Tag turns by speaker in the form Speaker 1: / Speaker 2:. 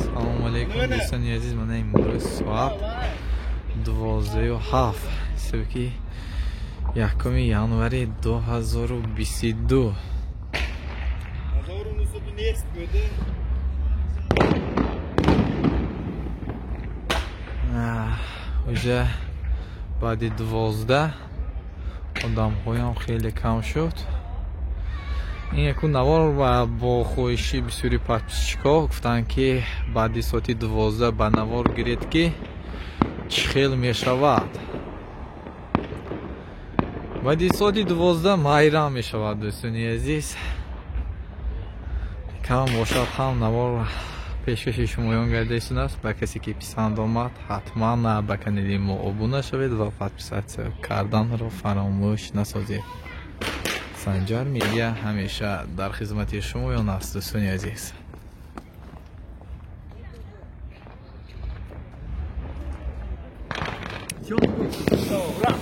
Speaker 1: Салому алейкум, дӯстони азиз. Мана имрӯз соат 12:07, ҳисоби 1 январи 2022. Уже баъди 12 одамҳоям хеле кам шуд. Ин яку навор ва бо хоҳиши бисёри подписчикҳо гуфтанд, ки баъди соати 12 ба навор гиред, ки чӣ хел мешавад. Баъди соати 12 майрам мешавад, дӯстони азиз. Кам бошад ҳам, навор пешкаши шумоён гардида аст. Ба касе ки писанд омад, ҳатман ба канали мо обуна шавед ва подписаться карданро фаромӯш насозед. Санҷар Медиа ҳамеша дар хизмати шумоён аст, дӯстони азиз.
Speaker 2: Ура!